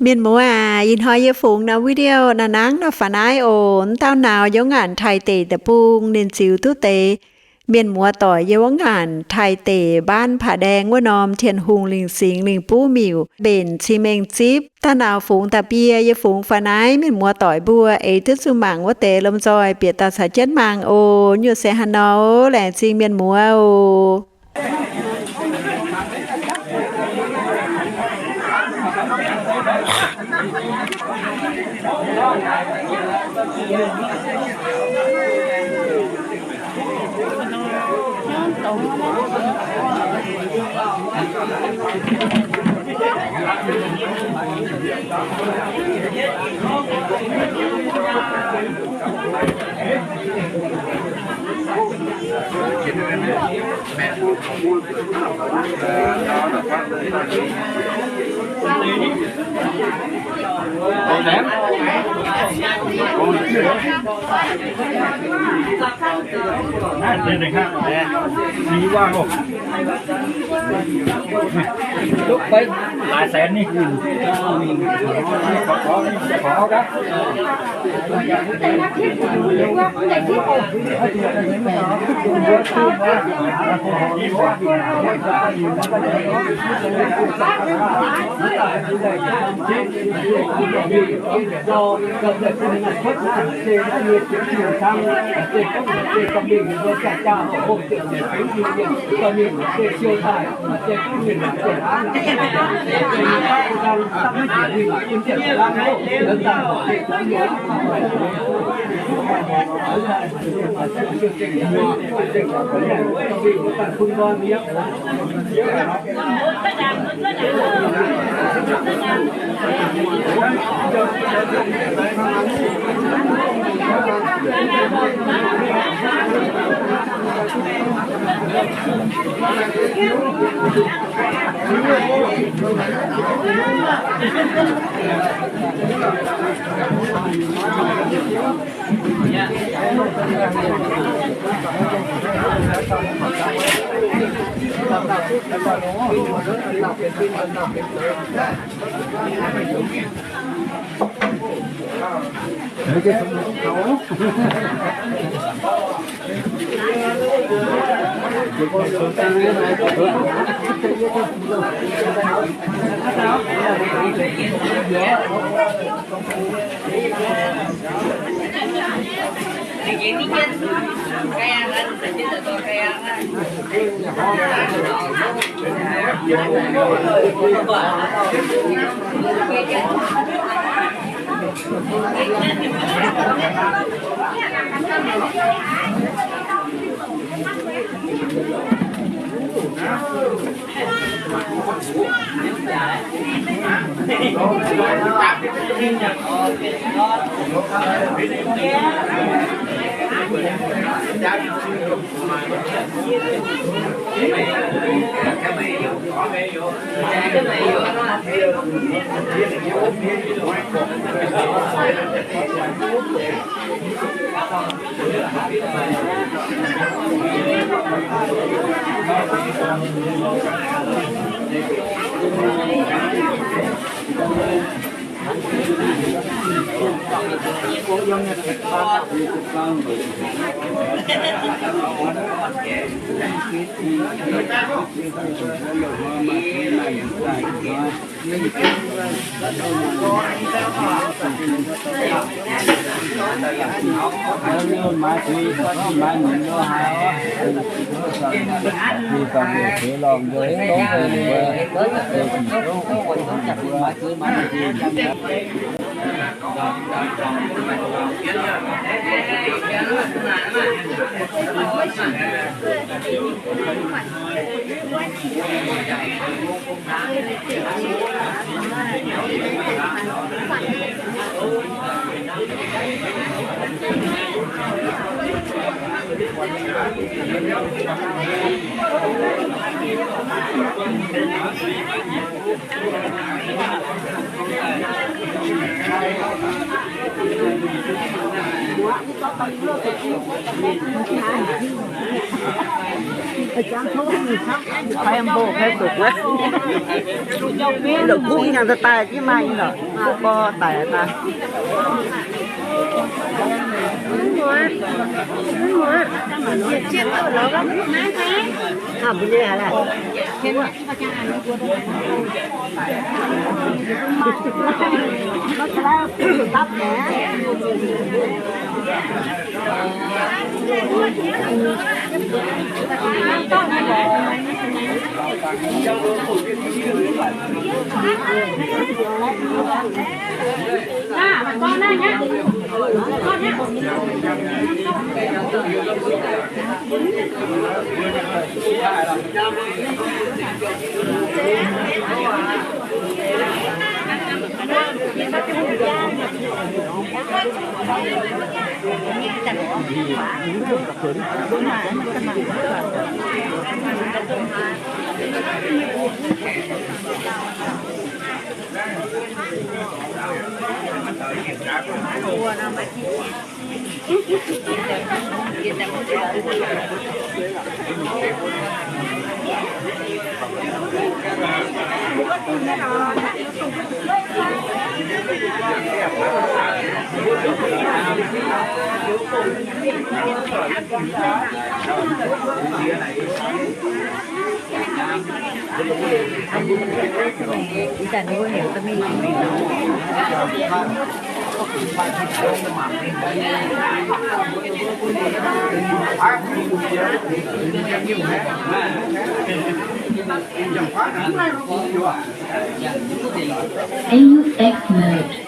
Mienh muoz aac, ih hnoi yie fungx norm video naaiv nangv nor faaux naaiv oc. Wuov dauh nauz yiem wuov ngaanc Taiv deic-bung ninh ziux duqv deix mienh muoz doic yiem wuov ngaanc Taiv deic บ้านผาแดง wuov norm Tin-Hungh Lingh Singx Lingh Buv Miuc mbenc cing-mengh zipv. Dauh nauz fungx da'bie, yie fungx faaux naaiv, mienh muoz doic mbuo eix duqv zuqc mangc wuov deix lomh nzoih bieqc daaih caux jienv mangc oc. Nyungc se haaix nor, laengz zingh mienh muoz oc. Mbuo kuv nyanc daaih daaih jienv maaih nyei lorqc, gorx daic daaih. N X mode.